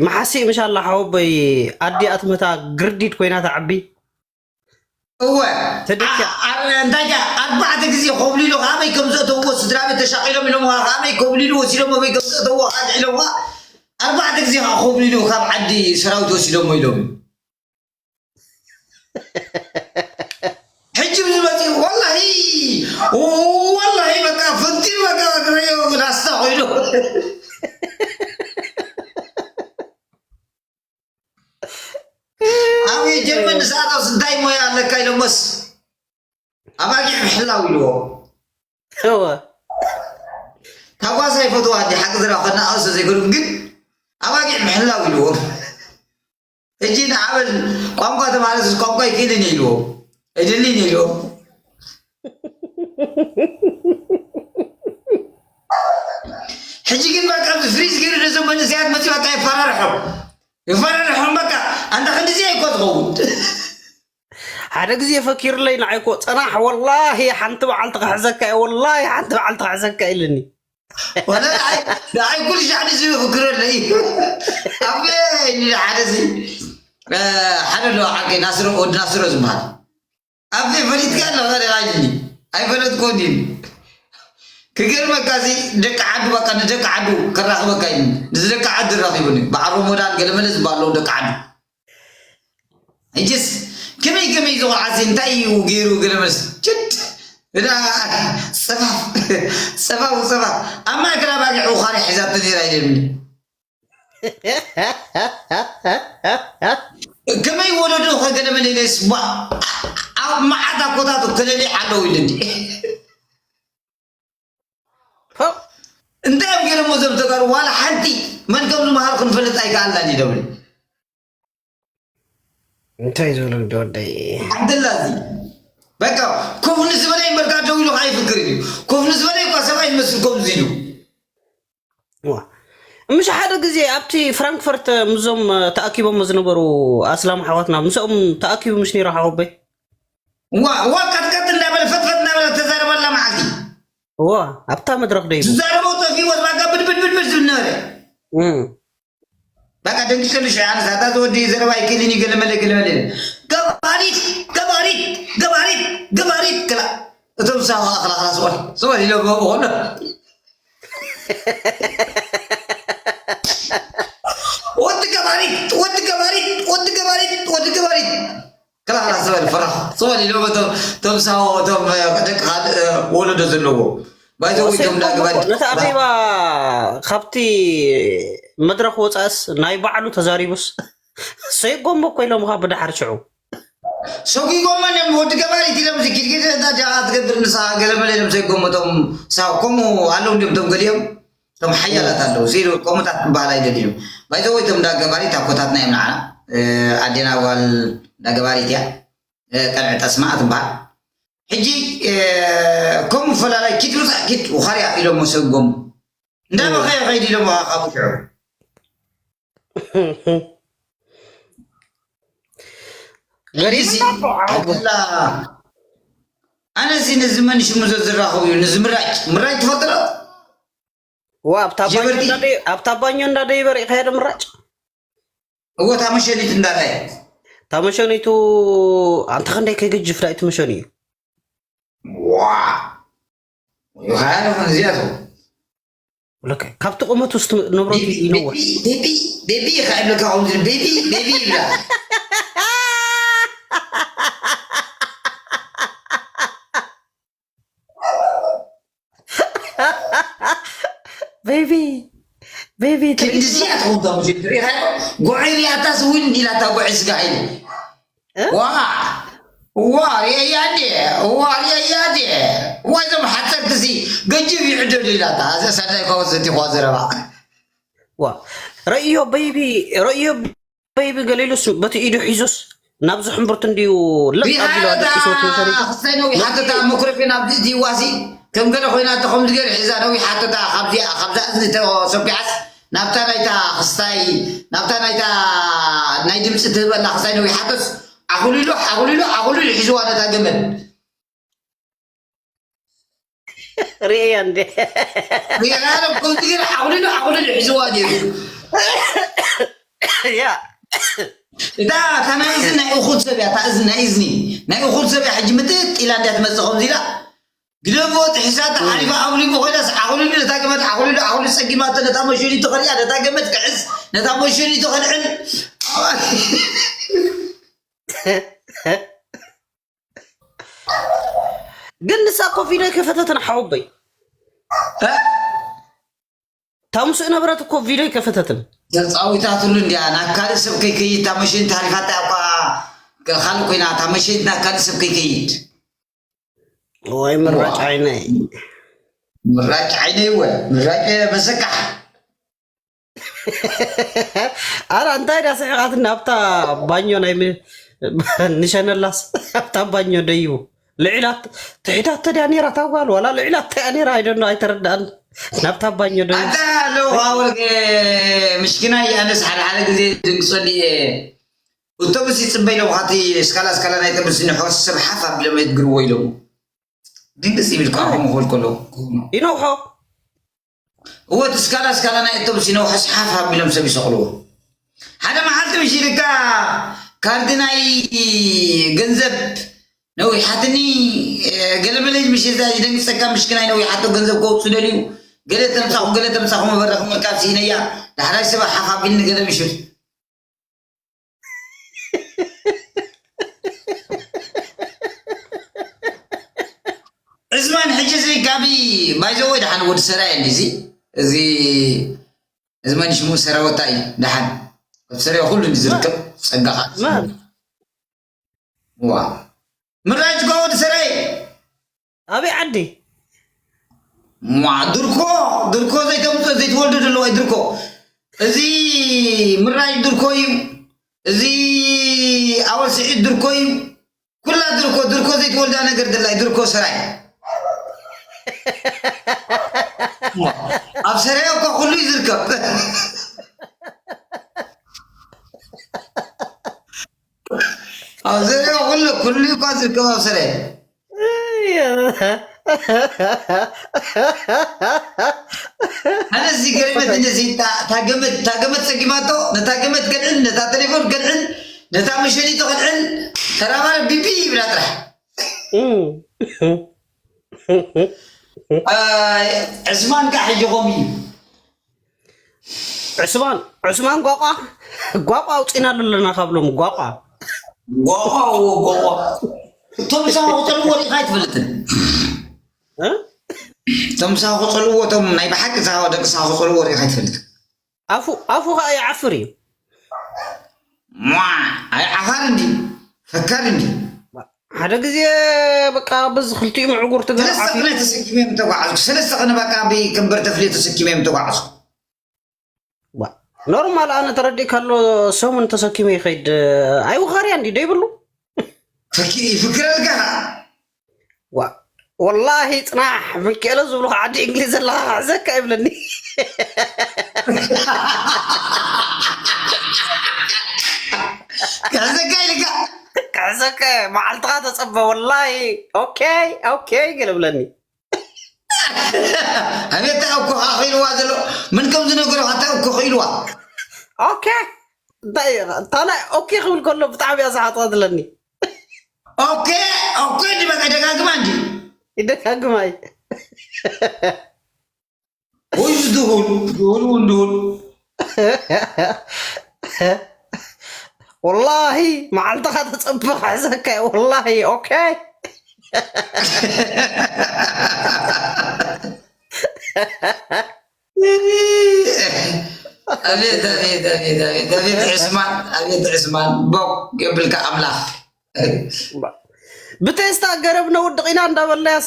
መሓሲእ ምሻላ ሓወቦይ ኣዲኣ ትመታ ግርዲድ ኮይና ትዓቢ። እወ ትድኪ እንታይ ዳ ኣርባዕተ ግዜ ኮብሊሉ ካበይ ከም ዘእተውዎ ስድራ ቤት ተሻቂሎም ኢሎምዋ። ካበይ ኮብሊሉ ወሲዶም ኣበይ ከም ዘእተውዎ ካልዕ ኢሎምዋ። ኣርባዕተ ግዜ ከዓ ኮብሊሉ ካብ ዓዲ ሰራዊት ወሲዶሞ ኢሎም። ሕጂ ምስ መፅኡ ወላሂ ወላሂ በቃ ፈንቲል በቃ ላስታ ኮይኑ። ኣብ ጀርመን ንስኣታውስ እንታይ ሞያ ኣለካ ኢሎሞስ ኣባጊዕ ምሕላው ኢልዎ። እወ ታጓሳ ይፈትዋ እንዲ ሓቂ ዝራ ከናኣሱ ዘይኮኑ ግን ኣባጊዕ ምሕላው ኢልዎ። እጂ ንዓበል ቋንቋ ተማለስ ቋንቋ ይክእልን ኢልዎ። ኣይደልን ኢልዎ። ሕጂ ግን በቃ ፍሪዝ ገይሩ ነዞም መንእሰያት መፂ በቃ ይፈራርሖም ይፈራርሖም በቃ። ኣንታ ክንዲዚ ኣይኮ ዝኸውን። ሓደ ግዜ ፈኪርለይ ንዓይ እኮ ፅናሕ ወላሂ ሓንቲ በዓልቲ ክሕዘካ እየ ወላሂ ሓንቲ በዓልቲ ክሕዘካ ኢልኒ። ወላ ንዓይ ንዓይ ኩሉ ሻዕ ንዚ ይፍክረለይ። ኣበ ሓደ ዚ ሓደ ኣሎ ዓርከይ ናስሮ ወዲ ናስሮ ዝበሃል ኣበ ፈሊጥካ ኣለኻ ደኻ ኢልኒ። ኣይፈለጥኩን እዩ። ክገርመካ እዚ ደቂ ዓዱ በቃ ንደቂ ዓዱ ከራኽበካ እዩ። ንዚ ደቂ ዓዱ ራኺቡኒ በዓል ሮሞዳን ገለመለ ዝበሃለዉ ደቂ ዓዱ። እጅስ ከመይ ከመይ ዝቆልዓሲ እንታይ እዩ ገይሩ ገለመለስ ጭድ እዳ ፀፋፍ ፀፋፍ ፀፋፍ ኣብ ማእከል ኣባጊዕ ውኻሪ ሒዛቶ ነይራ ይደምኒ። ከመይ ወለዶ ከገለመለ ኢለስ ኣብ መዓት ኣኮታቱ ከለሊ ኣለዉ ኢለኒ። እንታይ እዮም ገይሮሞ እዞም ተጋሩ ዋላ ሓንቲ መን ከም ዝመሃር ክንፈልጥ ኣይከኣልናን እዩ ደብል። እንታይ ዝብሉ እንዲ ወደይ ዓብደላ እዚ በቃ ኮፍ ንዝበለ ይንበርካ ደው ኢሉ ከዓ ይፍክር እዩ። ኮፍ ንዝበለ እኳ ሰብኣይ ዝመስል ኮፍ ኢሉ ዋ። ምሽ ሓደ ግዜ ኣብቲ ፍራንክፈርት ምዞም ተኣኪቦሞ ዝነበሩ ኣስላም ሓዋትና ምስኦም ተኣኪቡ ምሽ ነይሩ ሓወቦይ ዋ ዋ ቀጥቀጥ እንዳበለ ፈጥፈጥ እንዳበለ ተዛረበላ መዓልቲ ዋ ኣብታ መድረክ ደይቡ ዝዛረቦ ጠፊዎ ዝባጋ ብድብድብድብድ ዝብል ነበረ። እም። በቃ ደንግሸሉ ሸ ኣነ ሳታ ዝወዲ ዘረባ ይክልን ገለመለ ገለመለ ገባሪት ገባሪት ገባሪት ገባሪት ክላ እቶም ሳዋ ክላ ክላ ስወል ስወል ኢሎ በቆሎ ወዲ ገባሪት ወዲ ገባሪት ወዲ ገባሪት ወዲ ገባሪት ክላ ክላ ስወል ፈራ ስወል ኢሎ ቶም ቶም ሳዋ ቶም ደቂ ካልእ ወለዶ ዘለዎ ባይዘው ቶም ዳግባሪት ነታ ኣኼባ ካብቲ መድረክ ወፃእስ ናይ ባዕሉ ተዛሪቡስ ሰይጎሞ እኮ ኢሎምኻ ብድሓር ሽዑ ሰጒጎመን እዮም ወዲ ገባሪት ኢሎም እዚ ኪድኪድ እታ ጃ ትገብር ንሳ ገለመለ ኢሎም ሰይጎሞ እቶም ሳብ ከምኡ ኣለዉ እንዲዮም እቶም ገሊኦም እቶም ሓያላት ኣለዉ ሲ ከምኡታት ክበሃል ኣይደልዮም ባይዘወይ እቶም እንዳ ገባሪት ኣኮታትና እዮም ንዓና ኣዴና ጓል እንዳ ገባሪት እያ ቀልዕ ጠስማ ትበሃል ሕጂ ከምኡ ፈላላይ ኪድ ውፃእ ኪድ ውኻርያ ኢሎሞ ሰይጎሞ እንዳበኸየ ኸይድ ኢሎሞ ካብኡ ሽዑ ገሪምና ኣነ እዚ ነዚ መን ሽሙ ዘዝራኸቡ እዩ ነዚ ምራጭ ምራጭ ትፈጥሮ ኣብታ ባኞ እንዳደይበረ ይኸየደ ምራጭ እወ እታ መሸኒት እንዳታይ እታ መሸኒቱ ኣንተ ክንደይ ከይግጅፍ ዳይቲ መሸኒ እዩ ዋ ይሃያ ነፈን እዚኣቶ ለከ ካብቲ ቁመት ውስጥ ንብረቱ ይነወር ቤቢ ቤቢ ከዕብለካ ከምዚ ቤቢ ቤቢ ይብላ ቤቢ ቤቢ ክንድዚኣ ትኸውን ታ ሙዚክ ሪኢኻ ጉዕይ ሪኣታስ እውን ኢላታ ጉዕይ ስጋ ኢሉ ዋ ዋ ሪአያ እንዴ ዋ ሪአያ እንዴ ዋ እዞም ሓፀርቲ ሲ ገጅብ ይዕደሉ ኢላታ እዛ ሰናይ ከወሰቲ ኳ ዘረባ ዋ ረእዮ በይቢ ረእዮ በይቢ ገሊሉስ በቲ ኢዱ ሒዙስ ናብዚ ሕምብርቱ እንዲዩ ለጥ ኣቢሉ ኣደቂስዎ ትንፈሪቱ ክስታይ ነዊሓቶ እታ መክሮፌን ኣብዚ እቲ ዋሲ ከም ገለ ኮይና እተ ከምዚ ገይሩ ሒዛ ነዊሓቶ እታ ካብዚኣ ካብዛ እዝኒ ተሰኪዓስ ናብታ ናይታ ክስታይ ናብታ ናይታ ናይ ድምፂ ትህበላ ክስታይ ነዊሓቶስ ዓኹሊሉ ዓኹሊሉ ዓኹሊሉ ሒዝዋ ነታ ገመድ ርእያ እንዴ ሪኣለ ከምዚ ገይሩ ዓኹሊሉ ዓኹሊሉ ሒዝዋ ነይሩ ያ እታ እታ ናይ እዝኒ ናይ እኹል ሰብ እያ። እታ እዝኒ ናይ እዝኒ ናይ እኹል ሰብ እያ። ሕጂ ምጥጥ ኢላ እንድያ ትመጽእ ከምዚ ኢላ ግደፎ ጥሒሳ ተሓሊፋ ኣጉሊቡ ኮይናስ ዓኹሊሉ ነታ ገመድ ዓኹሊሉ ዓኹሊሉ ጸጊማቶ ነታ መሸኒቱ ከሪኣ ነታ ገመድ ክሕዝ ነታ መሸኒቱ ከልዕል ግን ንሳ እኮ ቪድዮ ኣይከፈተትን ሓወቦይ። እታ ምስኡ ነበረት እኮ ቪድዮ ኣይከፈተትን። ተጻዊታትሉ እንድያ ናብ ካልእ ሰብ ከይከይድ እታ መሸኒት ሓሊፋታ እኳ ካልእ ኮይና እታ መሸኒት ናብ ካልእ ሰብ ከይከይድ ወይ ምራጭ ዓይነይ ምራጭ ዓይነይ ወ ምራጭ መሰካሕ ኣረ እንታይ ዳ ስሒቓት ናብታ ባኞ ናይ ም- ንሸነላስ ኣብታ ባኞ ደይቡ ልዒላት ትሒታት ተድያ ነራ ታጓል ዋላ ልዒላት ተያ ነራ ኣይደኖ ኣይተረዳእን ናብታ ባኞ ደይቡ ኣታ ኣለዋ ወርቂ ምሽኪና እየ ኣነስ ሓደ ሓደ ግዜ ድንግፀሉ እየ ኣውቶቡስ ይፅበ ኢሎም ካቲ ስካላ ስካላ ናይ ኣውቶቡስ ንሕወስ ሰብ ሓፍ ኣቢሎም የትግርዎ ኢሎም ድንግፅ ይብል ከዓ ከምኡ ክብል ከሎ ይነውሖ እወ እቲ ስካላ ስካላ ናይ ኣውቶቡስ ይነውሖስ ሓፍ ኣቢሎም ሰብ ይሰቕልዎ ሓደ መዓልቲ ምሽ ኢልካ ካርዲ ናይ ገንዘብ ነዊሓትኒ ገለ መለ ምሽ እዛ ይደንግፀካ ምሽክናይ ነዊሓቶ ገንዘብ ከውፅእ ደልዩ ገለ ተምፃኹ ገለ ተምፃኹ መበረኺ ምርካብ ስኢነያ ዳሕራይ ሰብ ሓፍ ኣቢልኒ ገለ ምሽት ዕዝማን ሕጂ እዚ ካቢ ባይዘወይ ደሓን ወዲ ሰራየ እዚ እዚ እዚ መን ሽሙ ሰራወታ እዩ ደሓን ኣብ ሰራየ ኩሉ ዝርከብ ፀጋኻ ዋ ምራጭ ጓ ወዲ ሰራየ ኣበይ ዓዲ ዋ ድርኮ ድርኮ ዘይተምፅኦ ዘይትወልዶ ዘለዋ ድርኮ እዚ ምራጭ ድርኮ እዩ እዚ ኣወል ስዒድ ድርኮ እዩ ኩላ ድርኮ ድርኮ ዘይትወልዳ ነገር ደላይ ድርኮ ሰራይ ኣብ ሰራይ እኮ ኩሉ እዩ ዝርከብ ኣብ ሰራይ ኩሉ ኩሉ እኳ ዝርከብ ኣብ ሰራይ ኣነዚ ገርመት ነዚ ታገመት ታገመት ፀጊማቶ ነታ ገመት ገልዕን ነታ ቴሌፎን ገልዕን ነታ መሸኒቶ ገልዕን ተራማረ ቢቢ ይብላ ጥራሕ ዕስማን ከዓ ሕጂ ከምኡ እዩ ዕስማን ዕስማን ጓቋ ጓቋ ኣውፂናሉ ኣለና ካብሎም ጓቋ ጓቋ ጓቋ እቶም ሳዋ ክፀልዎ ሪኢኻ ኣይትፈልጥን እቶም ሳዋ ክፀልዎ እቶም ናይ ብሓቂ ሳዋ ደቂ ሳዋ ክፀልዎ ሪኢኻ ኣይትፈልጥን ኣፉ ኣፉ ከዓ ይዓፍር እዩ ሟ ኣይ ዓፋር እንዲ ፈካር እንዲ ሓደ ግዜ በቃ በዚ ክልቲኡ ምዕጉር ትግራይ ሰለስተ ዓፊ ቅነ ተሰኪመ እዮም ተጓዓዝኩ ሰለስተ ቅነ በቃ ብከምበር ተፍልዮ ተሰኪመ እዮም ተጓዓዝኩ ዋ፣ ኖርማል ኣነ ተረዲእ ካሎ ሰሙን ተሰኪመ ይኸይድ ኣይውኻርያ እንዲ ደይብሉ ፈኪ ይፍክረልካ ዋ ወላሂ ፅናሕ ምክኤለ ዝብሉ ዓዲ እንግሊዝ ዘለካ ክሕዘካ ይብለኒ ክሕዘካ ኢልካ ክሕዘካ መዓልትኻ ተፀበ ወላሂ ኦኬ ኦኬ ገለ ብለኒ ኣቤት እኮ ኢልዋ ዘሎ ምን ከም ዝነገሩ ኣታ እኮ ኢልዋ ኦኬ እንታይ እታ ናይ ኦኬ ክብል ከሎ ብጣዕሚ እያ ዝሓጥዋ ዝለኒ ኦኬ ኦኬ ድበቃ ደጋግማ እንዲ ይደጋግማይ ወይ ዝድሁል ድሁል እውን ድሁል ወላሂ መዓልትኻ ተፀብቕ ሕዘካ ወላሂ ኦኬ أبيت أبيت أبيت أبيت أبيت عثمان أبيت عثمان بوك قبل كأملاخ ብቴስታ ገረብ ነውድቕ ኢና እንዳበልናያ